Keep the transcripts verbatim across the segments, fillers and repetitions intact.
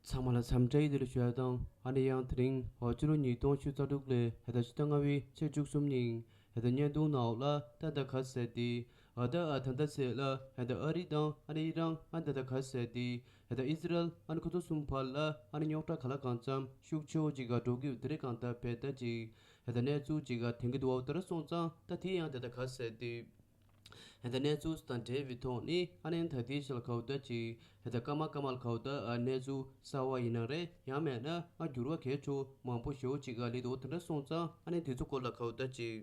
ཚང་མ་ལ་འཚམས་འདྲི་བདེ་ལེགས་ཞུ་ཡ་དང་། ཨ་ནི་ཡང་དེ་རིང་ཕྱི་ལོ་ཉིས་སྟོང་ཆིག་སྟོང་དྲུག་ལོའི་ཕྱི་ཟླ་ལྔ་པའི་ཚེས་བཅུ་གསུམ་ཉིན་ད་བརྙན་ཐུང་ནང་ལ་ད་ད་ག་ཟེར་ཏེ་ཨ་ད་ཨ་ད་ད་ཟེར་ལ་ཨ་ད་ཨ་རི་དང་ཨ་ནི་ཨི་རན་ཨ་ད་ད་ག་ཟེར་ཏེ་ཨ་ད་ཨི་སི་རལ་ཨ་ནི་ཁོ་ཚོ་གསུམ་བར་ལ་ཨ་ནི་རྙོག་དྲ་ག་ལ་གང་འཚམ་ཤུགས་ཆེ་བོ་ཅིག་ག་འགྲོ་གི་ཡོད། དེ་རིང་གང་ལྟར་བས་ད་ཅིག་ཨ་ད་གནས་ཚུལ་ཅིག་ག་དེང་གི་འདུག་བ། དེ་ར་སོང་ཙང་ད་དེ་ཡང་ད་ད་ག་ཟེར་ཏེ། ཧེ་ད་གནས་ཚུལ་དང་འབྲེལ་བའི་ཐོག་ནས་ཨ་ནི་ད་ལྟའི་ཆར་ལ་གའུ་ད་ཅིག་ཧེ་ད་སྐར་མ་སྐར་མ་ལ་གའུ་ད་ཨ་གནས་ཚུལ་གསར་བ་ཡིན་ན་རེད། ཡང་མེད་ན་ཨ་འགྱུར་བ་གལ་ཆེ་མང་པོ་ཞེ་པོ་ཅིག་ཨ་སླེབས་འདུག་དེ་འདྲ་སོང་ཙང་ཨ་ནི་དེ་ཚོ་སྐོར་ལ་གའུ་ད་ཅིག་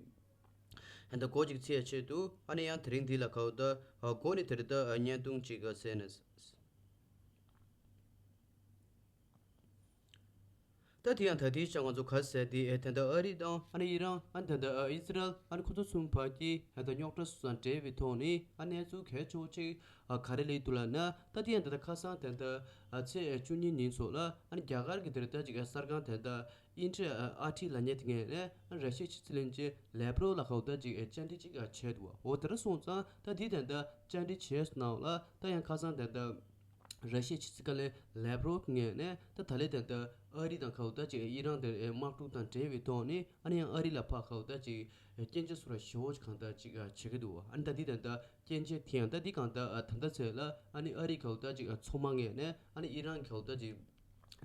ཧེ་ད་གོ་ཅིག་ཚིག་ཆེད་དུ་ཨ་ནི་ཡང་དེ་རིང་འདི་ལ་གའུ་ད་ཨ་གོ་ནི་དེ་རེད། ད་ཨ་བརྙན་ཐུང་ཅིག་ཨ་གསན་ནས། ད་དེ་ཡང་ད་ལྟའི་ཆར་ང་ཚོ་ག་ཟེར་དེ་ཨེ་ད་ལྟ་ཨ་རི་དང་ཨ་ནི་ཨི་རན་ཨ་ནི་ད་ལྟ་ཨ་ཨི་སི་རལ་ཨ་ནི་ཁོ་ཚོ་གསུམ་བར་གྱི་ཨ་ད་རྙོག་དྲ་སོགས་དང་འབྲེལ་བའི་ཐོག་ནས་ཨ་གནས་ཚུལ་གལ་ཆེ་བོ་ཅིག་ཨ་ག་རེ་སླེབས་འདུག་ལབ་ན། ད་དེ་ཡང་ད་ལྟ་ཁ་སང་ད་ལྟ་ཨ་ཚེས་བཅུ་གཉིས་ཉིན་སོགས་ལ་ཨ་ནི་རྒྱ་གར་གྱི་དེར་ད་ཅིག་ཨ་གསར་ཁང་ད་ལྟ་ཨིན་ཊི་ཨ་ཨར་ཊི་ལབ་མཁན་དེ་ངོས་ནས་ཨ་ནི་ར་ཤི་ཡའི་ཕྱི་སྲིད་བློན་ཆེན་ལེབ་རོབ་ལ་གའུ་ད་ཅིག་ཨ་བཅར་འདྲི་ཅིག་ཨ་བྱས་འདུག་འོ་དེ་འདྲ་སོང་ཙང་ད་དེ་ད་ལྟ་བཅར་འདྲི་བྱས་སོང་ནའང་ལ་ད་ཡང་ཁ་སང་ད་ལྟ། ར་ཤི་ཡའི་ཕྱི་སྲིད་བཀའ་བློན་ལེབ་རོབ་ངོས་ནས་ད་ད་ལན་ད་ལྟ་ཨ་རི་དང་གའུ་ད་ཅིག་ཨི་རན་དེར་དམག་འཁྲུག་དང་འབྲེལ་བའི་ཐོག་ནས་ཨ་ནི་ཡང་ཨ་རི་ལ་ཕར་གའུ་ད་ཅིག་སྐྱོན་བརྗོད་སོགས་ལ་ཞེ་པོ་ཅིག་གང་ལྟར་ཅིག་བྱེད་ཀྱི་འདུག་ཨ་ནི་ད་འདི་ད་ལྟ་སྐྱོན་བརྗོད་དེ་ཡང་ད་འདི་གང་ལྟར་ད་ལྟ་ཚོད་ལ་ཨ་ནི་ཨ་རི་གའུ་ད་ཅིག་ཚོང་དམག་ངོས་ནས་ཨ་ནི་ཨི་རན་གའུ་ད་ཅིག་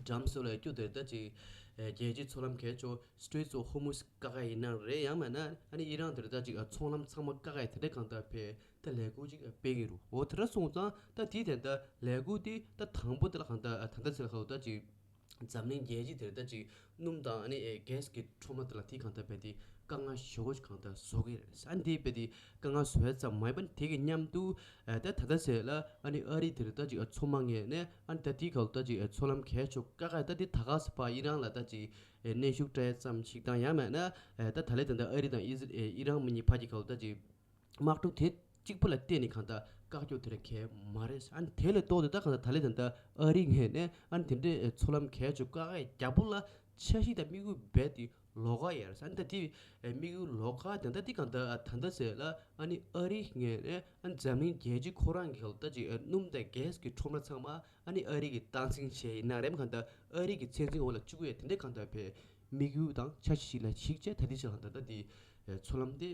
འགྲམ་སོགས་ལ་སྐྱོ་དེར་ད་ཅིག་རྒྱལ་སྤྱིའི་ཚོང་ལམ་གལ་ཆེ་Straits of Hormuz་བཀག་ཡ་ཡིན་ན་རེད། ཡང་མིན་ན་ཨ་ནི་ཨི་རན་དེར་ད་ཅིག་ཚོང་ལམ་ཚང་མ་བཀག་ཡ་དེ་འདྲ་གང་ལྟར་བས། ད་ལས་འགུལ་ཅིག་སྤེལ་གྱི་རེད། འོ་དེ་འདྲ་སོང་ཙང་ད་དེའི་དེ་འདྲ་ལས་འགུལ་དེ་ད་དང་པོ་དེ་ལ་གང་ལྟར་ད་ལྟ་ཚེ་ལ་གའུ་ད་ཅིག་འཛམ་གླིང་རྒྱལ་སྤྱི་དེར་ད་ཅིག་སྣུམ་དང་ཨ་ནི་ཨེ་གྷེ་སི་གི་ཁྲོམ་ར་དེ་ལ་དེ་གང་ལྟར་བས་དེ་དཀའ་ངལ་ཞེ་པོ་ཅིག་གང་ལྟར་བཟོ་གི་རེད། ཨ་ནི་དེ་བས་དེ་དཀའ་ངལ་བཟོ་ཡ་ཙམ་མ་ཡིན་པ་དེ་གི་མཉམ་དུ་ཨ་ད་ད་ལྟ་ཚེ་ལ་ཨ་ནི་ཨ་རི་དེར་ད་ཅིག་ཨ་ཚོང་དམག་ངོས་ནས་ཨ་ནི་ད་དེའི་གའུ་ད་ཅིག་ཨ་ཚོང་ལམ་གལ་ཆེ་བཀག་ཡ་ད་དེ་ད་ག་ས་ཕར་ཨི་རན་ལ་ད་ཅིག་ཨེ་གནོན་ཤུགས་སྤྲད་ཡ་ཙམ་ཞིག་དང་། ཡང་མིན་ན་ཨེ་ད་ད་ལན་ད་ལྟ་ཨ་རི་དང་ཨི་ཟི་ཨེ་ཨི་རན་མི་གཉིས་བར་གྱི་གའུ་ད་ཅིག་དམག་འཁྲུག་དེ་གཅིག་པུ་ལ་བརྟེན་ནས་གང་ལྟར་བཀག་རྒྱུ་དེ་ར་གལ་མ་རེད། ཨ་ནི་དེ་ལས་ལྡོག་སྟེ་ད་གང་ལྟར་ད་ལན་ད་ལྟ་ཨ་རི་ངོས་ནས་ཨ་ནི་དེ་འདྲའི་ཚོང་ལམ་གལ་ཆེ་བཀག་ཡ་རྒྱག་པོ་ལ་འཆར་གཞི་དང་དམིགས་ཡུལ་རྦད་དེ་ལོགས་ཀ་ཡོད་རེད། ཨ་ནི་ད་དེ་དམིགས་ཡུལ་ལོགས་ཀ་དེ་འདྲ་དེ་གང་ལྟར་ད་ལྟ་ཟེར་ལ་ཨ་ནི་ཨ་རི་ངོས་ནས་ཨ་ནི་འཛམ་གླིང་རྒྱལ་སྤྱི་ཁོ་རང་གི་གང་ལྟར་ཅིག་སྣུམ་དང་གྷེ་སི་གི་ཁྲོམ་ར་ཚང་མ་ཨ་ནི་ཨ་རི་གིས་སྟངས་འཛིན་བྱས་ཡིན་ན་རེམ་གང་ལྟར་ཨ་རི་གི་ཚད་འཛིན་འོག་ལ་བཅུག་ཡས་དེ་འདྲ་གང་ལྟར་བས་དམིགས་ཡུལ་དང་འཆར་གཞི་ཞིག་ལ་གཞིགས་བྱས་ད་དེ་ཅིག་གང་ལྟར་ད་དེ་ཚོང་ལམ་དེ།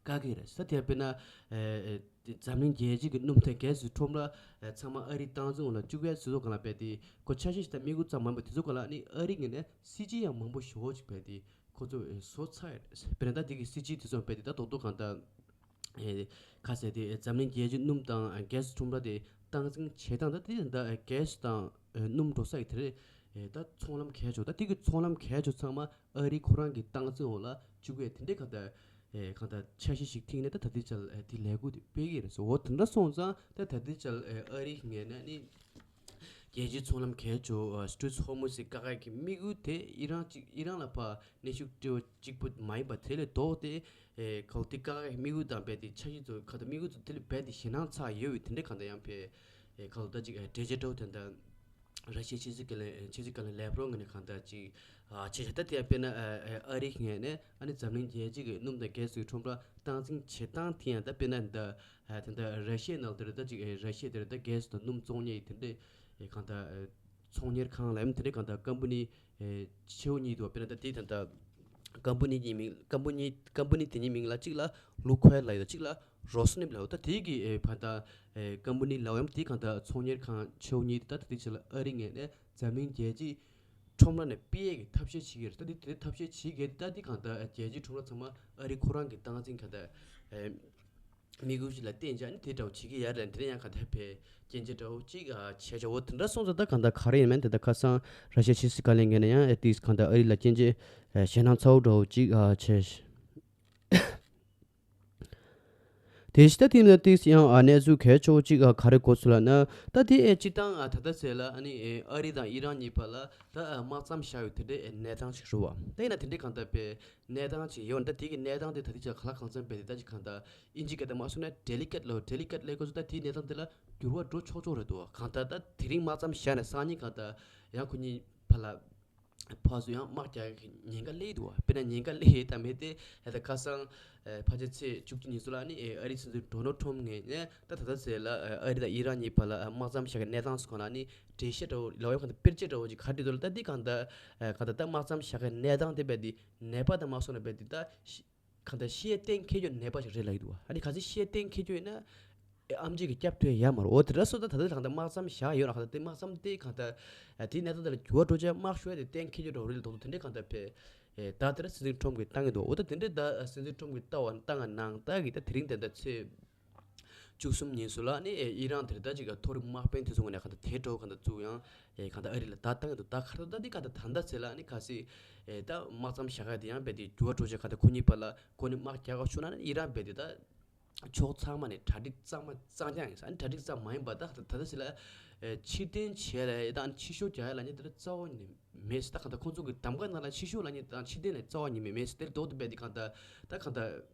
བཀག་གི་རེད། ས་དེ་དཔེར་ན་ཨེ་འཛམ་གླིང་རྒྱལ་སྤྱི་གི་སྣུམ་དང་གྷེ་སི་ཁྲོམ་ར་ཨེ་ཚང་མ་ཨ་རིའི་སྟངས་འཛིན་འོག་ལ་བཅུག་ཡ་ཟེར་ཚོ་གང་ལ་བས་དེ་ཁོ་འཆར་གཞི་ཞིག་དང་དམིགས་ཡུལ་ཙམ་མིན་པ་དེ་ཚོ་གང་ལ་ནི་ཨ་རི་ངོས་ནས་སྲིད་ཇུས་ཡང་མང་པོ་ཞེ་པོ་ཅིག་བས་དེ་ཁོ་ཚོ་ཨེ་བཟོ་ཚར་ཡ་རེད། དཔེར་ན་ད་དེ་གི་སྲིད་ཇུས་དེ་ཚོ་བས་དེ་ད་རྡོག་རྡོག་གང་ལྟར་ཨེ་ཁ་གསལ་དེ་ཨེ་འཛམ་གླིང་རྒྱལ་སྤྱིའི་སྣུམ་དང་གྷེ་སི་ཁྲོམ་ར་དེ་སྟངས་འཛིན་བྱེད་སྟངས་ད་དེ་ད་ཨེ་གྷེ་སི་དང་ཨེ་སྣུམ་འགྲོ་ས་ཡི་དེ་རེད། ཨེ་ད་ཚོང་ལམ་གལ་ཆེ་ད་དེ་གི་ཚོང་ལམ་གལ་ཆེ་ཚང་མ་ཨ་རི་ཁོ་རང་གི་སྟངས་འཛིན་འོག་ལ་བཅུག་ཡས་དེ་འདྲའི་གང་ལྟར། ཨེ་གང་ལྟར་འཆར་གཞི་ཞིག་ཐིག་ནས་ད་ད་ལྟའི་ཆར་ཨེ་དེ་ལས་འགུལ་དེ་སྤེལ་གྱི་རེད་ཟེར། འོ་དེ་འདྲ་སོང་ཙང་ད་ད་ལྟའི་ཆར་ཨེ་ཨ་རི་ངོས་ནས་ནི་རྒྱལ་སྤྱིའི་ཚོང་ལམ་གལ་ཆེ་ཨ་Straits of Hormuz་ཞིག་བཀག་ཡག་གི་དམིགས་ཡུལ་དེ་ཨི་རན་གཅིག་ཨི་རན་ལ་ཕར་གནོན་ཤུགས་སྤྲད་པ་གཅིག་པུ་མ་ཡིན་པ་དེ་ལས་ལྡོག་སྟེ་ཨེ་གང་དེ་བཀག་ཡག་གི་དམིགས་ཡུལ་དང་རྦད་དེ་འཆར་གཞི་ཚོ་གང་ལྟར་དམིགས་ཡུལ་ཚོ་དེ་ལས་རྦད་དེ་ཞེད་སྣང་ཚ་ཡོད་པའི་དེ་འདྲའི་གང་ལྟར་ཡང་ཕེ་ཨེ་གང་ལྟར་ཅིག་ཨེ་འགྲེལ་བརྗོད་འདྲ་བོ་དེ་འདྲ། ར་ཤི་ཡའི་ཕྱི་སྲིད་བཀའ་བློན་ཕྱི་སྲིད་བཀའ་བློན་ལེབ་རོབ་ངོས་ནས་གང་ལྟར་ཅིག་ཨ་ཆེ་ཆེ་ད་དེ་ཡང་དཔེར་ན་ཨ་ཨ་རིའི་ངོས་ནས་ཨ་ནི་འཛམ་གླིང་རྒྱལ་སྤྱི་གི་སྣུམ་དང་གྷེ་སི་ཁྲོམ་ར་སྟངས་འཛིན་བྱེད་སྟངས་དེ་ཡང་ད་དཔེར་ན་འདི་ཨ་ད་ལྟ་ར་ཤི་ཡའི་ནང་དེར་ད་ཅིག་ཨེ་ར་ཤི་ཡ་དེར་ད་གྷེ་སི་དང་སྣུམ་བཙོང་མཁན་དེ་འདྲས་ཨེ་གང་ལྟར་ཨེ་ཚོང་གཉེར་ཁང་ལ་ཡང་དེ་འདྲས་གང་ལྟར་ཀམ་པ་ནི་ཨེ་ཆེ་བོ་གཉིས་འདུག་དཔེར་ན་ད་དེ་ད་ལྟ་ཀམ་པ་ནི་གཉིས་མིང་ཀམ་པ་ནི་ཀམ་པ་ནི་དེ་གཉིས་མིང་ལ་གཅིག་ལ་ལུ་ཁོལ་ལབ་ཡོད། གཅིག་ལ་རོས་ནེབ་ལབ་ཡོད། ད་དེ་གི་ཨེ་བར་ད་ཨེ་ཀམ་པ་ནི་ལབ་ཡམ་དེ་གང་ལྟར་ཚོང་གཉེར་ཁང་ཆེ་བོ་གཉིས་དེ་ད་ད་དེ་ཕྱི་ལ་ཨ་རི་ངོས་ནས་འཛམ་གླིང་རྒྱལ་སྤྱིའི་ཁྲོམ་ར་ནས་སྤེལ་ཡས་ཀྱི་ཐབས་ཤེས་བྱེད་ཀྱི་རེད། ད་དེ་དེ་ཐབས་ཤེས་བྱེད་ཀྱི་རེད། ད་དེ་གང་ལྟར་རྒྱལ་སྤྱིའི་ཁྲོམ་ར་ཚང་མ་ཨ་རི་ཁོ་རང་གི་སྟངས་འཛིན་གང་ལྟར་ཨེ་དམིགས་ཡུལ་ཞིག་ལ་བརྟེན་བྱས་ནས་དེ་འདྲ་བོ་བྱེད་ཀྱི་ཡ་རེད། དེ་ནས་ཡང་གང་ལྟར་ཕེ་སྐྱོན་བརྗོད་འདྲ་བོ་ཅིག་ཨ་བྱས་བྱ་བོ་དེ་འདྲ་སོང་ཙང་ད་གང་ལྟར་ག་རེ་ཡིན་མིན་དེ་ད་ཁ་སང་ར་ཤི་ཡའི་ཕྱི་སྲིད་བཀའ་བློན་ངོས་ནས་ཡང་ཨེ་ཏིས་གང་ལྟར་ཨ་རི་ལ་སྐྱོན་བརྗོད་ཨེ་ཞེད་སྣང་ཚ་བོ་འདྲ་བོ་ཅིག་ཨ་བྱས། དེ་ཕྱི་ད་དེ་ནི་ཏིས་ཡང་ཨ་གནས་ཚུལ་གལ་ཆེ་བོ་ཅིག་ཨ་ག་རེ་གོ་ཚུལ་ལ་ན་ད་དེ་ཨེ་སྤྱི་བཏང་ཨ་ད་ལྟ་ཟེར་ལ་ཨ་ནི་ཨེ་ཨ་རི་དང་ཨི་རན་གཉིས་བར་ལ་ད་ཨ་དམག་མཚམས་བཞག་ཡོད་དེ་འདྲའི་ཨེ་གནས་སྟངས་ཤིག་རེད་བ། ད་ཡིན་ན་དེ་འདྲའི་གང་ལྟར་པའི་གནས་སྟངས་ཅིག་ཡོད་ན་ད་དེ་གི་གནས་སྟངས་དེ་ད་དེ་ཅག་ག་ལ་གང་འཚམ་པའི་དེ་ད་ཅིག་གང་ལྟར་ཨིན་ཇི་སྐད་དུ་མ་སོང་ན་ཌེ་ལི་ཀེཊ་ལོ་ཌེ་ལི་ཀེཊ་ལས་ཁོ་ཚོ་ད་དེའི་གནས་སྟངས་དེ་ལ་འགྱུར་བ་འགྲོ་ཆོག་ཆོག་རེད་འདུག་བ། གང་ལྟར་ད་དེ་རིང་དམག་མཚམས་བཞག་ནས་སང་ཉིན་གང་ལྟར་ཡང་ཁོ་གཉིས་བར་ལ། ཕར་ཚུར་ཡང་དམག་རྒྱག་གི་ཉེན་ཁ་སླེབས་འདུག་བ། དཔེར་ན་ཉེན་ཁ་སླེབས་ཡོད་དམ་མེད་དེ་ད་ཁ་སང་ཕལ་ཆེར་ཚེས་བཅུ་གཅིག་ཉིན་སུ་ལ་ནི་ཨ་རིའི་སྲིད་འཛིན་ཌོ་ནལ་ཊམ་ངོས་ནས་ད་ད་ལྟ་ཚེས་ལ་ཨ་རི་དང་ཨི་རན་གཉིས་བར་ལ་དམག་མཚམས་བཞག་གི་གནས་སྟངས་སུ་གང་ལ་ནི་འགྲེལ་བཤད་འདྲ་བོ་ལ་ཡང་གང་ལྟར་དཔེར་བརྗོད་འདྲ་བོ་ཅིག་ག་རེ་འདུག་ལ། ད་འདི་གང་ལྟར་གང་ལྟར་ད་དམག་མཚམས་བཞག་གི་གནས་སྟངས་དེ་རྦད་དེ་ནད་པ་དང་མ་སོང་ན་རྦད་དེ་ད་གང་ལྟར་ཤེས་གཏན་འཁེལ་རྒྱུ་ནད་པ་ཞིག་རེད་ལབ་ཀྱི་འདུག་བ། ཨ་ནི་གལ་སྲིད་ཤེས་གཏན་འཁེལ་རྒྱུ་ཡིན་ན་ཨེ་ཨེམ་ཆི་གིས་སྐྱབས་ཐུབ་ཡ་ཡོད་མ་རེད། འོ་དེ་འདྲ་སོང་ཙང་ད་ལྟ་གང་ལྟར་དམག་མཚམས་བཞག་ཡོད་ར། གང་ལྟར་དེ་དམག་མཚམས་དེ་གང་ལྟར་ཨ་དེའི་གནས་སྟངས་དེ་ལ་འགྱུར་བ་འགྲོ་ཆེད་དམག་ཤོར་ཡ་དེ་གཏན་འཁེལ་རྒྱུ་འདྲ་བོ་རེད་ལབ་འདུག་དེ་འདྲའི་གང་ལྟར་བས་ཨེ་ད་དེ་འདྲ་སྲིད་འཛིན་ཊམ་གིས་བཏང་གི་འདུག་འོ་ད་དེ་འདྲའི་ད་སྲིད་འཛིན་ཊམ་གིས་བཏང་བ་བཏང་བ་ནང་ལྟར་གྱི་ད་དེ་རིང་དེ་ད་ཚེས་བཅུ་གསུམ་ཉིན་སུ་ལ་ནི་ཨེ་ཨི་རན་དེ་ད་ཅིག་མཐོ་རིམ་དམག་དཔོན་དེ་ཚོ་ངོས་ནས་གང་ལྟར་དེ་འདྲ་བོ་གང་ལྟར་བཙུགས་ཡང་ཨེ་གང་ལྟར་ཨ་རི་ལ་བརྡ་བཏང་གི་འདུག་ད་ག་རེ་ད་འདི་གང་ལྟར་ད་ལྟ་ཚེ་ལ་ནི་གལ་སྲིད་ཨེ་ད་དམག་མཚམས་བཞག་ཡ་དེ་ཡང་རྦད་དེ་འགྱུར་བ་འགྲོ་ཆེད་གང་ལྟར་ཁོ་གཉིས་བར་ལ་ཁོ་གཉིས་དམག་རྒྱག་ག་ཤོར་ན་ནི་ཨི་རན་རྦད་དེ་ད་ཕྱོགས་ཚང་མ་ནས་གྲ་སྒྲིག་གཙང་མ་གཙང་རྐྱང་ཡིན་ས། ཨ་ནི་གྲ་སྒྲིག་ཙམ་མ་ཡིན་པ་ད་ད་ལྟ་ཚེ་ལ་ཨེ་ཕྱིར་འཐེན་བྱས་ལ་ཨེ་ད་ཨ་ནི་ཕྱིར་ཤོག་རྒྱག་ཡ་ལ་ནི་དེ་ལ་རྩ་བ་ནས་མེད་ཟེར། ད་གང་ལྟར་ཁོང་ཚོ་གི་གདམ་ག་ནང་ལ་ཕྱིར་ཤོག་ལབ་མཁན་དང་ཕྱིར་འཐེན་ལ་རྩ་བ་ཉིད་ནས་མེད་ཟེར། དེར་ལྡོག་ཏུ་རྦད་དེ་གང་ལྟར་ད་གང་ལྟར་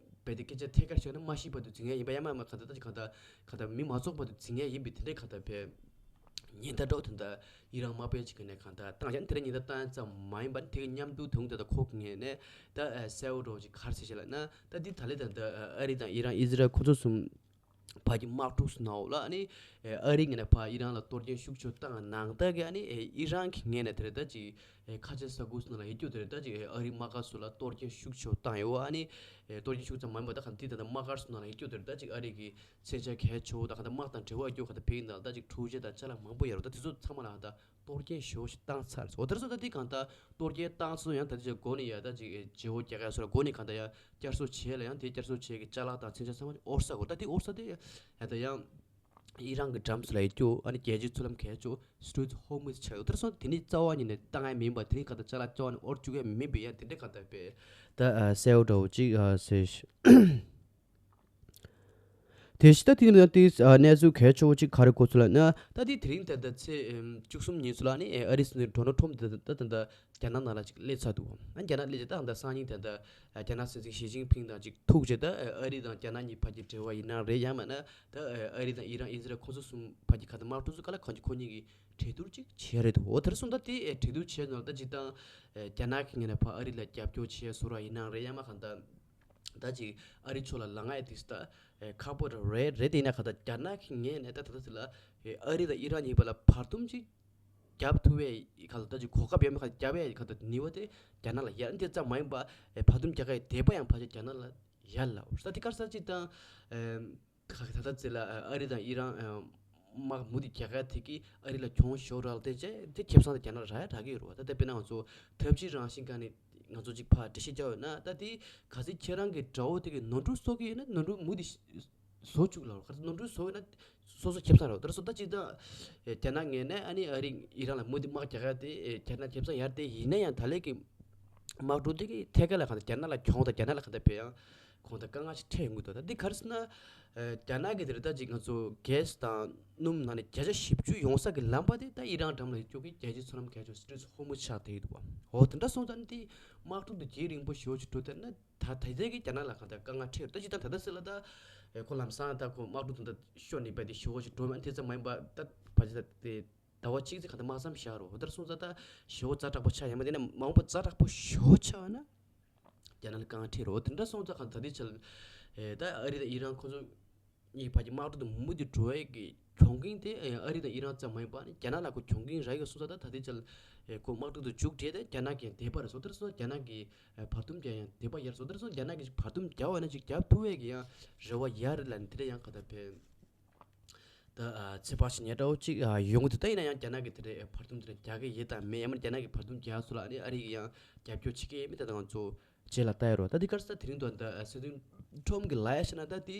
རྦད་དེ་སྐད་ཆ་ཐད་ཀར་བཤད་ན་མ་ཤེས་བར་དུ་འཛིང་ཡ་ཡིན་པ་ཡང་མ་མ་གང་ལྟར་ད་ཅིག་གང་ལྟར་གང་ལྟར་མི་མ་འཛོམས་བར་དུ་འཛིང་ཡ་ཡིན་པའི་དེ་འདྲའི་གང་ལྟར་བས་ཉེན་བརྡ་འདྲ་བོ་དེ་འདྲ་ཨི་རན་དམག་དཔོན་ཅིག་གི་ནས་གང་ལྟར་བཏང་ཡ། དེ་འདྲ་ཉེན་བརྡ་བཏང་ཡ་ཙམ་མ་ཡིན་པར་དེ་གི་མཉམ་དུ་དུང་དེ་ད་ཁོ་གི་ངོས་ནས་ད་གསལ་བོ་འདྲ་བོ་ཅིག་ག་རེ་ཟེར་བཤད་ལབ་ན་ད་འདི་ད་ལེ་ད་ད་ཨ་རི་དང་ཨི་རན་ཨི་ཟི་རལ་ཁོ་ཚོ་གསུམ་བར་གྱི་དམག་འཁྲུག་སུ་ནའོ་ལ་ཨ་ནི་ཨ་རིའི་ངོས་ནས་ཕར་ཨི་རན་ལ་གཏོར་སྐྱོན་ཤུགས་ཆེ་བཏང་ནང་ལྟར་གྱི་ཨ་ནི་ཨི་རན་གྱི་ངོས་ནས་དེ་རེད་ད་ཅིག་ཁ་ཆེ་ས་ཁུལ་སུ་ནང་ལ་ཡོད་རྒྱུ་དེ་རེད་ད་ཅིག་ཨ་རིའི་དམག་སྒར་སུ་ལ་གཏོར་སྐྱོན་ཤུགས་ཆེ་བཏང་ཡོད། ཨ་ནི་གཏོར་སྐྱོན་ཤུགས་ཙམ་མ་ཡིན་པ་ད་ག་འདི་ད་ད་དམག་སྒར་སུ་ནང་ལ་ཡོད་རྒྱུ་དེ་རེད་ད་ཅིག་ཨ་རི་གི་མཚོན་ཆ་གལ་ཆེ་བོ་ད་ག་ད་དམག་དང་འབྲེལ་བ་ཡོད་རྒྱུ་ག་ད་བོད་ནང་ད་ཅིག་འཕྲུལ་ཆས་དང་ཅ་ལག་མང་པོ་ཡོད་རེད། ད་དེ་ཚོ་ཚང་མ་ལ་ད་གཏོར་སྐྱོན་ཞེ་པོ་ཞིག་བཏང་ཚར་སོང་། དེར་སོང་ད་དེ་གང་ལྟར་གཏོར་སྐྱོན་བཏང་སོང་ཡང་ད་དེ་ཅིག་འགོ་ནས་ཡ་ད་ཅིག་བརྗེ་བོ་རྒྱག་ཡ་སོགས་ལ་འགོ་ནས་གང་ལྟར་ཡ་བསྐྱར་གསོ་བྱས་ལ་ཡང་དེ་བསྐྱར་གསོ་བྱས་ཀྱི་ཅ་ལག་དང་མཚོན་ཆ་ཚང་མ་ཨོ་རི་ས་གོ། ད་དེ་ཨོ་རི་ས་དེ་ཡ་ད་ཡང་ཨི་རན་གྱི་འགྲམ་སུ་ལ་ཡོད་རྒྱུ་ཨ་ནི་རྒྱལ་སྤྱིའི་མཚོ་ལམ་གལ་ཆེ་Strait of Hormuz ཆགས་ཡོད། དེར་སོང་དེ་ནི་རྩ་བ་ཉིད་ནས་བཏང་ཡ་མིན་པ་དེ་ནི་གང་ལྟར་ཅ་ལག་ཅོ་ཨ་ནི་ཨོ་རི་བཅུག་ཡ་མིན་པའི་ཡ་དེ་འདྲ་གང་ལྟར་པས་ད་གསལ་བོ་འདྲ་བོ་ཅིག་ཟེར། དེ་བཞིན་ད་དེ་ནི་དེ་གནས་ཚུལ་གལ་ཆེ་བོ་གཅིག་ག་རེ་གོ་ཚུལ་ལབ་ན། ད་དེ་དེ་རིང་ད་ལྟ་ཚེས་བཅུ་གསུམ་ཉིན་སུ་ལ་ནི་ཨ་རིའི་སྲིད་འཛིན་ཌོ་ནལ་ཊམ་དེ་ད་ད་ད་རྒྱ་ནག་ནང་ལ་ཅིག་སླེབས་ཚར་འདུག་ཨ་རྒྱ་ནག་སླེབས་རྗེས་ད་ད་སང་ཉིན་ད་ད་རྒྱ་ནག་སྲིད་འཛིན་ཞི་ཅིན་ཕིང་དང་ཅིག་ཐུག་རྗེས་ད་ཨ་རི་དང་རྒྱ་ནག་གཉིས་བར་གྱི་འབྲེལ་བ་ཡིན་ན་རེད་ཡང་མིན་ན་ད་ཨ་རི་དང་ཨི་རན་ཨི་ཟི་རལ་ཁོ་ཚོ་གསུམ་བར་གྱི་ག་ད་དམག་འཁྲུག་ཚོ་ག་ལ་གང་ཅི་ཁོ་གཉིས་ཀྱིས་གྲོས་བསྡུར་ཅིག་བྱས་རེད་འདུག་འོ་དེར་སོང་ད་དེ་གྲོས་བསྡུར་བྱས་ནོར་ད་ཅིག་ད་རྒྱ་ནག་གི་ངོས་ནས་ཕར་ཨ་རི་ལ་རྒྱབ་སྐྱོར་བྱས་བཟོ་ར་ཡིན་ན་རེད་ཡང་མིན་ན་ག་ད། ད་ཅིག་ཨ་རི་ཕྱོགས་ལ་ལངས་ཡ་དེ་ད་ཁག་པོ་རེད། རེད་དེ་ཡིན་ན་ག་ད་རྒྱ་ནག་གི་ངོས་ནས་ད་ད་ད་དེ་ལ་ཨ་རི་དང་ཨི་རན་གཉིས་བར་ལ་བར་འདུམ་ཅིག་རྒྱབ་ཐུབ་པའི་ག་ད་ད་ཅིག་གོ་སྐབས་ཡོད་མེད་ག་རྒྱབ་ཡ་ག་ད་ནུས་པ་དེ་རྒྱ་ནག་ལ་ཡོད། དེ་ཙམ་མ་ཡིན་པ་བར་འདུམ་རྒྱག་ཡ་དད་པ་ཡང་ཕལ་ཆེར་རྒྱ་ནག་ལ་ཡོད་ལ། ད་དེ་ག་རེ་ཟེར་ཅིག་ད་ཁ་ད་ད་ཚེ་ལ་ཨ་རི་དང་ཨི་རན་དམག་མུ་མཐུད་རྒྱག་ཡ་དེ་གིས་ཨ་རི་ལ་གྱོང་ཤོར་རག་དེ་ཅེ་དེ་ཁེ་བཟང་དེ་རྒྱ་ནག་ལ་རག་ཡ་རག་གི་ཡོད་རེད་བ། ད་ལྟ་དཔེར་ན་ང་ཚོ་ཐབས་ཇུས་རང་བཞིན་སྒང་ནས་ང་ཚོ་གཅིག་ཕར་འགྲེལ་བཤད་རྒྱག་ཡོད་ན་ད་དེ་གལ་སྲིད་ཁྱེད་རང་གི་དགྲ་བོ་དེ་གིས་ནོར་འཁྲུལ་བཟོ་གི་ཡོད་ན་ནོར་འཁྲུལ་མུ་མཐུད་བཟོ་བཅུག་ལ། གལ་སྲིད་ནོར་འཁྲུལ་བཟོ་ཡོད་ན་སོ་སོ་ཁེ་བཟང་རེད་བ། ད་རེད་སོ་ད་ཅིག་ད་རྒྱ་ནག་ངོས་ནས་ཨ་ནི་ཨ་རི་ཨི་རན་ལ་མུ་མཐུད་དམག་རྒྱག་ཡ་དེ་རྒྱ་ནག་ཁེ་བཟང་ཡོད་རེད། དེ་ཡིན་ན་ཡང་ད་ལན་གྱི་དམག་འཁྲུག་དེ་གི་ཐད་ཀར་ལ་གང་ལྟར་རྒྱ་ནག་ལ་གྱོང་དང་རྒྱ་ནག་ལ་གང་ལྟར་བས་ཡང་གང་ལྟར་དཀའ་ངལ་ཞིག་འཕྲད་ཡོང་གི་འདུག་ད་འདི་ག་རེ་ཟེར་ན། ཨ་རྒྱ་ནག་གི་དེ་རེད་ད་ཅིག་ང་ཚོ་གྷེ་སི་དང་སྣུམ་ནང་ནས་བརྒྱ་ཆ་བཞི་བཅུ་ཡོང་ས་གི་ལམ་པ་དེ་ད་ཨི་རན་འགྲམ་ལ་ཡོད་ཀྱོག་གི་རྒྱལ་སྤྱིའི་མཚོ་ལམ་གལ་ཆེ་Strait of Hormuz ཆགས་བསྡད་ཡོད་འདུག་བ། འོ་དེ་འདྲ་སོང་ཙང་དེ་དམག་འཁྲུག་དེ་ཇེ་རིང་པོ་ཞེ་པོ་ཞིག་འགྲོ་དེ་ན་ད་ད་ལྟའི་གི་རྒྱ་ནག་ལ་གང་ལྟར་དཀའ་ངལ་འཕྲད་ཡོད། ད་ཅིག་ད་ད་ལྟ་ཟེར་ལ་ད་ཁོ་ལམ་སང་ད་ཁོ་དམག་འཁྲུག་དེ་འདྲ་ཤོར་ནས་བསྡད་དེ་ཞེ་པོ་ཞིག་འགྲོ་མ་དེ་ཙམ་མ་ཡིན་པ་ད་བར་ཆད་དེ། ཟླ་བ་གཅིག་ཙམ་གང་ལྟར་དམག་མཚམས་བཞག་རོགས། དེར་སོང་ཙང་ད་ཞེ་པོ་ཛ་དྲག་པོ་ཆགས་ཡོད་མ་རེད། དེ་ནས་མང་པོ་ཛ་དྲག་པོ་ཞེ་པོ་ཆགས་ན་རྒྱ་ནག་ལ་དཀའ་ངལ་འཕྲད་རོགས། དེ་འདྲ་སོང་ཙང་གང་ལྟར་དེ་ཆ་ལ་ད་ཨ་རི་དང་ཨི་རན་ཁོ་ཚོ་གཉིས་བར་གྱི་དམག་འཁྲུག་དེ་མུ་མཐུད་འགྲོ་ཡས་ཀྱི་གྱོང་གུན་དེ་ཨ་རི་དང་ཨི་རན་ཙམ་མ་ཡིན་པ་ནི་རྒྱ་ནག་ལ་ཁོ་གྱོང་གུན་རག་ཡོད་སོང་ཙང་ད་ད་དེ་ཆ་ལ་ཁོ་དམག་འཁྲུག་དེ་མཇུག་བསྒྲིལ་ཏེ་རྒྱ་ནག་གི་དད་པ་རེད་སོང་། དེར་སོང་རྒྱ་ནག་གི་བར་འདུམ་རྒྱག་ཡང་དད་པ་ཡར་སོང་། དེར་སོང་རྒྱ་ནག་གི་བར་འདུམ་རྒྱག་པ་ན་ཅིག་རྒྱབ་ཐུབ་ཡས་ཀྱི་ཡང་རེ་བ་ཡར་ལ་ནི་དེ་འདྲ་ཡང་གང་ལྟར་འཕེལ། ད་ཨ་ཚེ་དཔག་ཞིག་ཉེ་འདྲ་བོ་ཅིག་ཨ་ཡོང་གི་འདུག་ད་ཡིན་ན་ཡང་རྒྱ་ནག་གི་དེ་འདྲའི་བར་འདུམ་དེ་འདྲ་རྒྱག་གི་ཡོད་དམ་མེད། ཡང་མིན་རྒྱ་ནག་གི་བར་འདུམ་རྒྱག་སོང་ལ་ནི་ཨ་རི་ཡིས་ཡང་རྒྱབ་སྐྱོར་བྱེད་ཀྱི་ཡོད་མེད་དེ་ད་ང་ཚོ་རྗེས་ལ་ལྟ་ཡ་རོགས། ད་འདི་གར་ས་དེ་རིང་དུ་ད་སྲིད་དོན་ཁྲོམ་གྱི་ལ་ཡ་ཤི་ན་ད་དེ་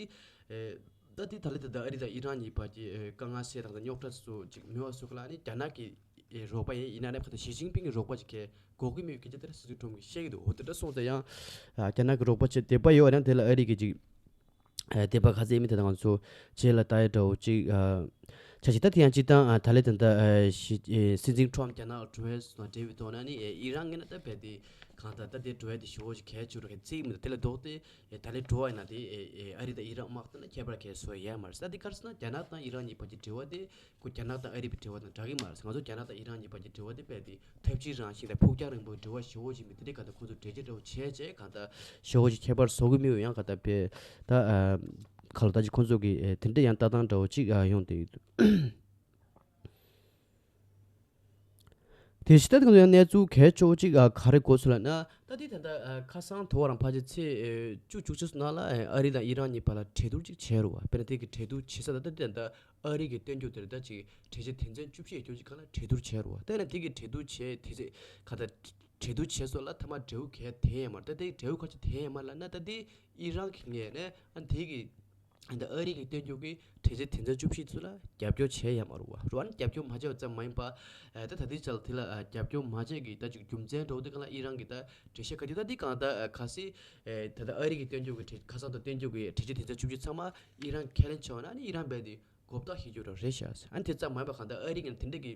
ཨེ་ད་དེ་ད་ལི་ད་ད་ཨ་རི་དང་ཨི་རན་གཉིས་བར་གྱི་ཨེ་དཀའ་ངལ་སེལ་དང་ད་རྙོག་དྲ་སོ་ཅིག་མི་བ་སོ་ག་ལ་ནི་རྒྱ་ནག་གི་ཨེ་རོགས་པ་ཡིན་ཡིན་ན་ནི་ཁ་ད་ཞི་ཅིན་ཕིང་གི་རོགས་པ་ཅིག་གས་དགོས་ཀྱི་མེད་པའི་སྐད་ཆ་དེ་ར་སྲིད་དོན་ཁྲོམ་གྱིས་བཤད་ཀྱི་འདུག་འོ་དེ་འདྲ་སོང་ཙང་ཡང་ཨ་རྒྱ་ནག་གི་རོགས་པ་ཆེད་དད་པ་ཡོད་ན་དེ་ལ་ཨ་རི་གི་ཅིག་ཨ་དད་པ་ག་ཚད་ཡིན་མིན་དེ་དང་ང་ཚོ་རྗེས་ལ་ལྟ་ཡ་འདྲ་བོ་ཅིག་ཨ་ ཆ་ཤས་ད་དེ་ཡང་སྤྱིར་བཏང་ཨ་ད་ལན་ད་ལྟ་ཨ་ཞི་ཨེ་སྲིད་འཛིན་ཁྲོམ་རྒྱ་ནག་འགྲོ་བའི་སོང་འབྲེལ་བའི་ཐོག་ནས་ནི་ཨེ་ཨི་རན་ངོས་ནས་ད་རྦད་དེ་གང་ལྟར་ད་དེ་འགྲོ་བའི་དེ་ཞེ་པོ་ཞིག་གལ་ཆེ་རུ་གི་རྩིས་མི་འདུག་དེ་ལས་ལྡོག་སྟེ་ཨེ་ད་ལན་འགྲོ་བ་ཡིན་ན་དེ་ཨེ་ཨེ་ཨ་རི་དང་ཨི་རན་དམག་དོན་ལ་ཁྱད་པར་གལ་བཟོ་ཡ་མ་རེད། ད་དེ་ག་རེ་ཟེར་ན་རྒྱ་ནག་དང་ཨི་རན་གཉིས་བར་གྱི་འབྲེལ་བ་དེ་ཁོ་རྒྱ་ནག་དང་ཨ་རི་བའི་འབྲེལ་བ་དང་འདྲ་གི་མ་རེད། ང་ཚོ་རྒྱ་ནག་དང་ཨི་རན་གཉིས་བར་གྱི་འབྲེལ་བ་དེ་རྦད་དེ་འཐབ་ཇུས་རང་བཞིན་དང་ཕུགས་རྒྱང་རིང་པོའི་འབྲེལ་བ་ཞེ་པོ་ཞིག་མི་དེ་འདྲའི་གང་ལྟར་ཁོ་ཚོ་འབྲེལ་བ་འདྲ་བོ་བྱས་བྱས་གང་ལྟར་ཞེ་པོ་ཞིག་ཁྱད་པར་བཟོ་གི་མི་ཡོད། ཡང་གང་ལྟར་དཔེ་ད་ཨ་ག་ལ་ད་ཅིག་ཁོ་ཚོ་གི་ཨེ་དེ་འདྲ་ཡང་ལྟ་སྟངས་འདྲ་བོ་ཅིག་ཨ་ཡོང་བསྡད་ཡོད་འདུག་དེ་ཕྱི་ད་དེ་ཡང་གནས་ཚུལ་གལ་ཆེ་བོ་ཅིག་ཨ་ག་རེ་གོ་སོང་ལབ་ན། ད་དེ་ད་ལྟ་ཨ་ཁ་སང་དོ་བ་རང་ཕལ་ཆེར་ཚེས་ཨེ་བཅུ་བཅུ་གཅིག་ནང་ལ་ཨེ་ཨ་རི་དང་ཨི་རན་གཉིས་བར་ལ་གྲོས་བསྡུར་ཅིག་བྱས་རེད་བ། དཔེར་ན་དེ་གི་གྲོས་བསྡུར་བྱེད་ས་ད་ལྟ་དེ་ད་ལྟ་ཨ་རི་གི་སྟོན་རྒྱུ་དེར་ད་ཅིག་གྲོས་ཆོད་དོན་ཚན་བཅུ་བཞི་ཡོད་རྒྱུ་ཅིག་གང་ལ་གྲོས་བསྡུར་བྱས་རེད་བ། དེ་ནས་དེ་གི་གྲོས་བསྡུར་བྱས་དེ་ཚེ་ག་ད་གྲོས་བསྡུར་བྱས་སོགས་ལ་མཐའ་མ་འབྲས་བུ་གལ་དེ་ཡང་མ་རེད། ད་དེ་འབྲས་བུ་ག་ཅིག་དེ་ཡང་མ་རེད་ལབ་ན། ད་དེ་ཨི་རན་གི་ངོས་ནས་ཨ་དེ་གི་ད་ཨ་རི་གི་སྟོན་རྒྱུ་གི་གྲོས་ཆོད་དོན་ཚན་བཅུ་བཞི་ཚོ་ལ་རྒྱབ་སྐྱོར་བྱས་ཡ་མ་རེད་བ། རོ་ཨ་ནི་རྒྱབ་སྐྱོར་མ་བྱས་པ་ཙམ་མ་ཡིན་པ། ཨ་ད་ད་ལྟའི་ཆར་དེ་ལ་ཨ་རྒྱབ་སྐྱོར་མ་བྱས་ཀྱི་ད་ཅིག་རྒྱུ་མཚན་འདྲ་བོ་དེ་གང་ལ་ཨི་རན་གི་ད་འགྲེལ་བཤད་ག་དུས་ད་དེ་གང་ད་ཨ་གལ་སྲིད་ཨེ་ད་ལྟ་ཨ་རི་གི་སྟོན་རྒྱུ་གི་གྲོས་ཁ་སང་དུ་སྟོན་རྒྱུ་གི་གྲོས་ཆོད་དོན་ཚན་བཅུ་བཞི་ཚང་མ་ཨི་རན་ཁས་ལེན་བྱས་པ་ན་ཨ་ནི་ཨི་རན་རྦད་དེ་མགོ་བཏགས་ཤེས་རྒྱུ་རང་རེད་ཤག་ཨ་ནི་དེ་ཙམ་མ་ཡིན་པ་གང་ད་ཨ་རི་གི་དེ་འདྲ་གི་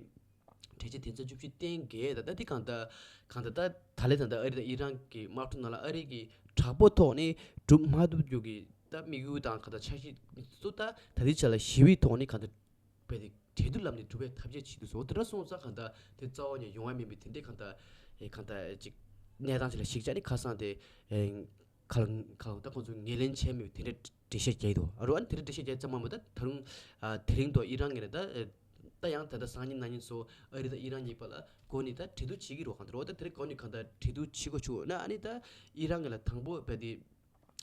གྲོས་ཆོད་དོན་ཚན་བཅུ་བཞི་གཏན་འཁེལ་ད་ད་དེ་གང་ད་གང་ད་ད་ད་ལས་ད་ད་ཨ་རི་དང་ཨི་རན་གི་དམག་འཁྲུག་ནང་ལ་ཨ་རི་གི་དྲག་པོ་ཐོག་ནས་གྲུབ་མ་ཐུབ་རྒྱུ་གི་ད་དམིགས་ཡུལ་དང་གང་ད་འཆར་གཞི་ཚོ་ད་ད་ལྟའི་ཆ་ལ་ཞི་བའི་ཐོག་ནས་གང་ད་རྦད་དེ་གྲོས་བསྡུར་ལམ་ནས་གྲུབ་པའི་ཐབས་ཤེས་བྱེད་དུ་སོང་། དེ་འདྲ་སོང་ཙང་གང་ད་དེ་རྩ་བ་ནས་ཡོང་བ་མིན་པའི་དེ་འདྲའི་གང་ད་ཨེ་གང་ད་ཅིག་གནས་སྟངས་ཅིག་ལ་གཞིགས་བྱས་ནས་ཁ་སང་དེ་ཨེ་གང་གང་ད་ཁོང་ཚོ་ངོས་ལེན་བྱས་མེད་པའི་དེ་འདྲའི་འགྲེལ་བཤད་བརྒྱབ་འདུག་ཨ་རོ་ཨ་ནི་དེ་འདྲའི་འགྲེལ་བཤད་བརྒྱབ་ཙམ་མ་མོ་ད་ད་རུང་ཨ་དེ་རིང་དུ་ཨི་རན་ངོས་ནས་ད་ཨེ་ད་ཡང་ད་ལྟ་སང་ཉིན་གནངས་ཉིན་སོ་ཨ་རི་དང་ཨི་རན་གཉིས་བར་ལ་སྒོ་ནས་ད་གྲོས་བསྡུར་བྱེད་ཀྱི་རོགས་གང་ད་རོགས་ད་དེ་རིང་སྒོ་ནས་གང་ད་གྲོས་བསྡུར་བྱེད་དགོས་བྱུང་ན་ཨ་ནི་ད་ཨི་རན་ངོས་ལ་དང་པོ་རྦད་དེ་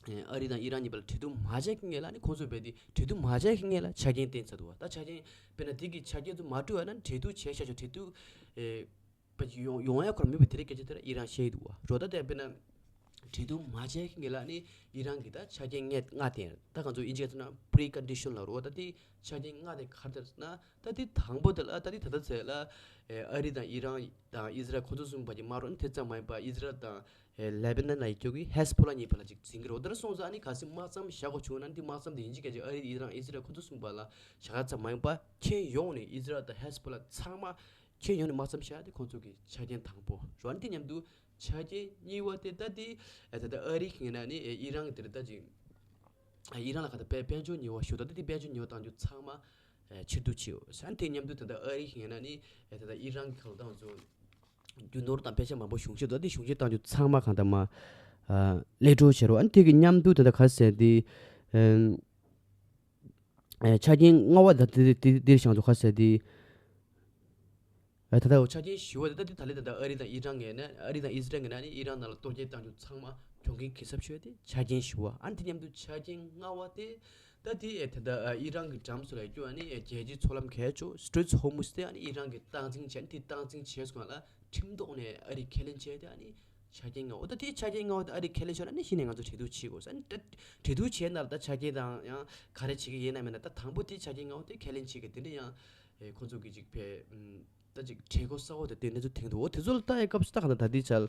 ཨ་རི་དང་ཨི་རན་གཉིས་བར་ལ་གྲོས་བསྡུར་མ་བྱས་ཀྱི་སྔོན་ལ་ནི་ཁོང་ཚོས་རྦད་དེ་གྲོས་བསྡུར་མ་བྱས་ཀྱི་སྔོན་ལ་ཆ་རྐྱེན་བཏིང་ཚར་འདུག་བ། ད་ཆ་རྐྱེན་དཔེར་ན་དེ་གི་ཆ་རྐྱེན་ཚོ་མ་བསྒྲུབས་པ་ན་གྲོས་བསྡུར་བྱས་བཞག་ཆོག་གྲོས་བསྡུར་ཨེ་པ་ཡོང་ཡོང་ཡ་ཁོ་རང་མེད་པའི་དེ་རིང་སྐད་ཆ་དེ་ར་ཨི་རན་བཤད་ཀྱི་འདུག་བ། རོ་ད་དེ་དཔེར་ན་གྲོས་བསྡུར་མ་བྱས་ཀྱི་སྔོན་ལ་ནི་ཨི་རན་གྱི་ད་ཆ་རྐྱེན་ལྔ་ལྔ་བཏིང་། ད་ང་ཚོ་དབྱིན་ཇིའི་སྐད་ཐོག་ན་པི་རི་ཀོན་ཌི་ཤན་ལབ་རོ། ད་དེ་ཆ་རྐྱེན་ལྔ་དེ་ག་རེ་རེད་ཟེར་ན། ད་དེ་དང་པོ་དེ་ལ་ད་དེ་ད་ལྟ་ཚེ་ལ་ཨེ་ཨ་རི་དང་ཨི་རན་དང་ཨི་ཟི་རལ་ཁོ་ཚོ་གསུམ་བར་གྱི་དམག་འཁྲུག་ནི་དེ་ཙམ་མ་ཡིན་པར་ཨི་ཟི་རལ་དང་ཨེ་ལེ་བྷ་ནན་ལ་ཡོད་རྒྱུ་གི་ཧེ་ཟི་བྷོ་ལ་གཉིས་བར་ལ་ཅིག་འཛིང་གི་རེད། འོ་དེ་འདྲ་སོང་ཙང་ནི་གལ་སྲིད་དམག་མཚམས་བཞག་དགོས་བྱུང་ན་ནི་དམག་མཚམས་དེ་ཡིན་གཅིག་མིན་གཅིག་ཨ་རི་ཨི་རན་ཨི་ཟི་རལ་ཁོ་ཚོ་གསུམ་བར་ལ་བཞག་ཙམ་མ་ཡིན་པར་ཁྱོན་ཡོངས་ནས་ཨི་ཟི་རལ་དང་ཧེ་ཟི་བྷོ་ལ་ཚང་མ་ཁྱོན་ཡོངས་ནས་དམག་མཚམས་བཞག་དེ་ཁོ་ཚོ་གི་ཆ་རྐྱེན་དང་པོ་རེད། ཨ་ནི་དེ་མཉམ་དུ་ཆ་རྐྱེན་གཉིས་པ་དེ་ད་དེ་ཨེ་ད་ལྟ་ཨ་རི་གི་ངོས་ནས་ནི་ཨེ་ཨི་རན་གྱི་དེ་རེད་ད་ཅིག་ཨེ་ཨི་རན་ལ་ག་ད་དཔལ་དཔལ་འབྱོར་ཉེས་པ་ཞུ་ད་དེ་དེ་དཔལ་འབྱོར་ཉེས་པ་བཏང་རྒྱུ་ཚང་མ་ཨེ་ཕྱིར་བསྡུ་བྱས་ཡོད། ཨ་ནི་དེ་མཉམ་དུ་ད་ལྟ་ཨ་རི་གི་ངོས་ནས་ནི་ཨེ་ད་ལྟ་ཨི་རན་གྱི་ག་ལ་ད་ང་ཚོ་རྒྱུ་ནོར་དང་དཔེ་ཆ་མང་པོ་གཞུང་བཞེས་འདུག་དེ་གཞུང་བཞེས་བཏང་རྒྱུ་ཚང་མ་གང་ལྟར་མ་ཨ་ལེགས་འགྲུབ་བྱེད་རོགས། ཨ་ནི་དེ་གི་མཉམ་དུ་ད་ལྟ་ག་ཟེར་དེ་ཨེ་ཆ་རྐྱེན་ལྔ་པ་ད་དེ་དེ་དེ་བཞག་འདུག་ག་ཟེར་དེ་ཨེ་ད་ལྟ་ཆ་རྐྱེན་བཞི་པ་དེ་ད་དེ་ད་ལྟ་ད་ལྟ་ཨ་རི་དང་ཨི་རན་ངོས་ནས་ཨ་རི་དང་ཨི་ཟི་རལ་ངོས་ནས་ནི་ཨི་རན་ནང་ལ་གཏོར་སྐྱོན་བཏང་རྒྱུ་ཚང་མ་གྱོང་གུན་གྱིས་གསབ་ཆོག་དེ་ཆ་རྐྱེན་བཞི་པ། ཨ་ནི་དེ་མཉམ་དུ་ཆ་རྐྱེན་ལྔ་པ་དེ་ད་དེ་ཨེ་ད་ལྟ་ཨ་ཨི་རན་གྱི་འགྲམ་སུ་ལ་ཡོད་རྒྱུ་ཨ་ནི་ཨེ་རྒྱལ་སྤྱིའི་མཚོ་ལམ་གལ་ཆེ་Straits of Hormuz དེ་ཨ་ནི་ཨི་རན་གྱིས་སྟངས་འཛིན་བྱས། ཨ་ནི་དེ་སྟངས་འཛིན་བྱས་སོང་ལ་ཁྲིམས་ཐོག་ནས་ཨ་རི་ཁས་ལེན་བྱས་ཏེ་ཨ་ནི་ཆ་རྐྱེན་ལྔ་པོ་ད་དེ་ཆ་རྐྱེན་ལྔ་པོ་དེ་ཨ་རི་ཁས་ལེན་ཆོག་ན་ཨ་ནི་གཞི་ནས་ང་ཚོ་གྲོས་བསྡུར་བྱེད་དགོས་ཟེར། ཨ་ནི་ད་གྲོས་བསྡུར་བྱས་ན་ད་ཆ་རྐྱེན་དང་ཡང་ག་རེ་བྱེད་ཀྱི་ཡིན་ན་མིན་ན་ད་དང་པོ་དེ་ཆ་རྐྱེན་ལྔ་པོ་དེ་ཁས་ལེན་བྱེད་ཀྱི་དེ་འདྲ་ཡང་ཨེ་ཁོ་ཚོ་གི་ཅིག་ཕེ་ཨམ། ད་ཅིག་གྲོས་འགོ་གསར་པ་དེ་དེ་གནས་ཚུལ་ཐོན་འདུག་འོ་དེ་ཚོ་ལ་ལྟ་ཡའི་སྐབས་སུ་ད་གང་ལྟར་ད་ལྟའི་ཆར་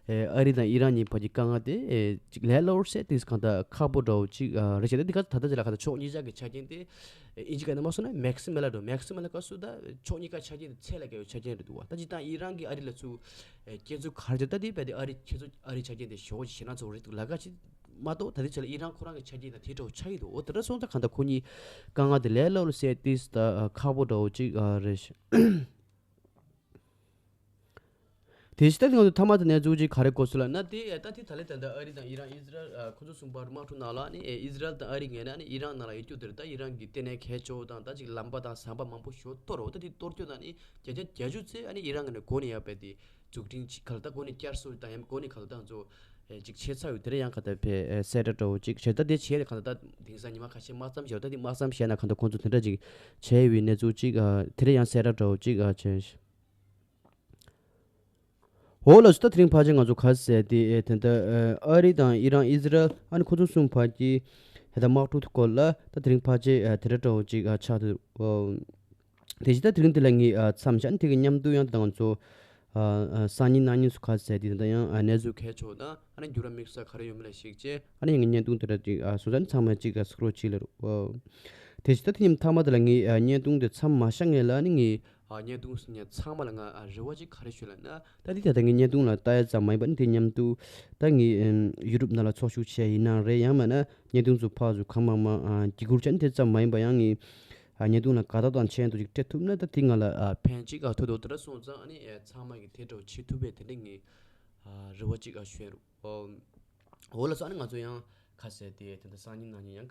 ཨེ་ཨ་རི་དང་ཨི་རན་གཉིས་བར་གྱི་དཀའ་ངལ་དེ་ཨེ་ཅིག་ལས་སླ་པོར་སེལ་ཏེ་གང་ལྟར་ཁག་པོ་འདྲ་བོ་ཅིག་ཨ་རེད་ཤག་ད་འདི་ག་ད་ལྟ་ཅིག་ལ་གང་ལྟར་ཕྱོགས་གཉིས་ཆ་གི་ཆ་རྐྱེན་དེ་ཨེ་ཨིན་ཇི་སྐད་ནང་མ་སོང་ན་མེག་སི་མལ་འགྲོ། མེག་སི་མལ་སྐབས་སུ་ད་ཕྱོགས་གཉིས་ཀ་ཆ་རྐྱེན་དེ་ཚད་ལས་བརྒལ་བའི་ཆ་རྐྱེན་རེད་འདུག་བ། ད་སྤྱིར་བཏང་ཨི་རན་གྱིས་ཨ་རི་ལ་ཚུར་ཨེ་སྐྱོན་འཛུགས་ག་རེ་བྱས་ད་དེ་རྦད་དེ་ཨ་རི་ཁྱེད་ཚོ་ཨ་རིའི་ཆ་རྐྱེན་དེ་ཞེ་པོ་ཞེད་སྣང་ཚ་པོ་རེད་འདུག་ལབ་ཀ་ཅིག་མ་གཏོགས་ད་ལྟའི་ཆ་ལ་ཨི་རན་ཁོ་རང་གི་ཆ་རྐྱེན་དང་དེ་འདྲ་བོ་ཆགས་ཀྱི་འདུག་འོ་དེ་འདྲ་སོང་ཙང་གང་ལྟར་ཁོ་གཉིས་དཀའ་ངལ་དེ་ལས་སླ་པོར་སེལ་ཏེ་ད་ཁག་པོ་འདྲ་བོ་ཅིག་ཨ་རེད་ཤག་དེ་ཕྱི་ད་ང་ཚོ་མཐའ་མ་དེ་གནས་ཚུལ་ཅིག་ག་རེ་གོ་སོང་ལབ་ན། དེ་ད་དེ་ད་ལན་ད་ལྟ་ཨ་རི་དང་ཨི་རན་ཨི་ཟི་རལ་ཨ་ཁོ་ཚོ་གསུམ་བར་དམག་འཁྲུག་ནང་ལ་ནི་ཨི་ཟི་རལ་དང་ཨ་རི་ངོས་ནས་ནི་ཨི་རན་ནང་ལ་ཡོད་རྒྱུ་དེར་ད་ཨི་རན་གྱི་ལྟེ་གནས་གལ་ཆེ་བོ་དང་ད་ཅིག་ལམ་པ་དང་ཟམ་པ་མང་པོ་ཞིག་གཏོར་རོ། ད་དེ་གཏོར་རྒྱུ་ད་ནི་བརྒྱ་ཆ་བརྒྱད་ཅུ་ཙམ་ཨ་ནི་ཨི་རན་ངོས་ནས་འགོ་ནས་ཡར་རྦད་དེ་འཛུགས་སྐྲུན་ཅིག་ག་ལ་ད་འགོ་ནས་བསྐྱར་གསོ་དང་ཡང་འགོ་ནས་ག་ལ་ད་ང་ཚོ་ཨེ་ཅིག་བྱས་ཚར་ཡོད། དེ་རེད། ཡང་ག་ད་ཕེ་ཨེ་གསལ་བསྒྲགས་འདྲ་བོ་ཅིག་བྱས། ད་དེ་བྱས་ནས་ག་ད་ད་དེང་སང་ཉི་མ་ཁ་ཤས་དམག་མཚམས་བཞག་ད་དེ་དམག་མཚམས་བཞག་ན་ག་ད་ཁོང་ཚོ་དེ་འདྲ་ཅིག་བྱས་ཡོད་གནས་ཚུལ་ཅིག་ཨ་དེ་རེད། ཡང་གསལ་བསྒྲགས་འདྲ་བོ་ཅིག་ཨ་བྱས། འོ་ལགས་སོ། ད་དེ་རིང་ཕལ་ཆེར་ང་ཚོ་ག་ཟེར་དེ་ཨེ་དེ་འདྲ་ཨ་རི་དང་ཨི་རན་ཨི་ཟི་རལ་ཨ་ནི་ཁོ་ཚོ་གསུམ་བར་གྱི་ཨེ་ད་དམག་འཁྲུག་སྐོར་ལ་ད་དེ་རིང་ཕལ་ཆེར་ཨ་དེ་འདྲ་འདྲ་བོ་ཅིག་ཨ་ཆགས་འདུག་དེ་བཞིན་ད་དེ་རིང་འདི་ལ་ངས་ཨ་མཚམས་བཞག་ནས་དེ་གི་མཉམ་དུ་ཡང་ད་ང་ཚོ་ ཨ་ཨ་སང་ཉིན་གནངས་ཉིན་སུ་ཁ་ཟེར་དེ་ད་ཡང་ཨ་གནས་ཚུལ་གལ་ཆེ་བ་དང་ཨ་ནི་འགྱུར་བ་དམིགས་བསལ་ག་རེ་ཡོད་མེད་ལ་གཞིགས་བྱས་ཨ་ནི་ཡང་བརྙན་ཐུང་དེ་འདྲ་ཅིག་ཨ་སོང་ཙང་ཚང་མ་ཅིག་ཨ་གཟིགས་རོགས་བྱེད་ལབ་རོགས། དེ་བཞིན་ད་དེ་ཉིན་མཐའ་མ་དེ་ལ་ངས་ཨ་བརྙན་ཐུང་དེ་མཚམས་མ་བཞག་སྔོན་ལ་ཨ་ནི་ངས་ཨ་བརྙན་ཐུང་གཟིགས་མཁན་ཚང་མ་ལ་ང་ཨ་རེ་བ་ཅིག་ག་རེ་ཞུ་ལབ་ན་ད་དེ་ད་ལྟ་ངས་བརྙན་ཐུང་ལ་ལྟ་ཡ་ཙམ་མ་ཡིན་པ་ནི་དེ་མཉམ་དུ་ད་ངས་ཨམ་ཡུ་ཊུབ་ནང་ལ་ཚོགས་ཞུགས་བྱས་ཡིན་ན་རེད་ཡང་མིན་ན་བརྙན་ཐུང་ཚོ་ཕར་ཚུར་གང་མང་མང་ཨ་བརྒྱུད་བསྐུར་བྱས་ནི་དེ་ཙམ་མ་ཡིན་པ་ཡང་ངས་ཨ་བརྙན་ཐུང་ལ་དགའ་རྟགས་དང་མཆན་དུ་ཅིག་སྤྲད་ཐུབ་ན་ད་དེ་ང་ལ་ཨ་ཕན་ཅིག་ཨ་ཐོགས་འདུག་དེ་འདྲ་སོང་ཙང་ཨ་ནི་ཨ་ཚང་མ་གིས་དེ་འདྲ་བྱེད་ཐུབ་པའི་དེ་འདྲ་ངས་ཨ་རེ་བ་ཅིག་ཨ་ཞུ་ཡ་རོགས། འོ་ལགས་སོ། ཨ་ནི་ང་ཚོ་ཡང་ཁ་གསལ་དེ་དེ་འདྲ་སང་ཉིན་གནངས་ཉིན་ཡང་ག་ལེར།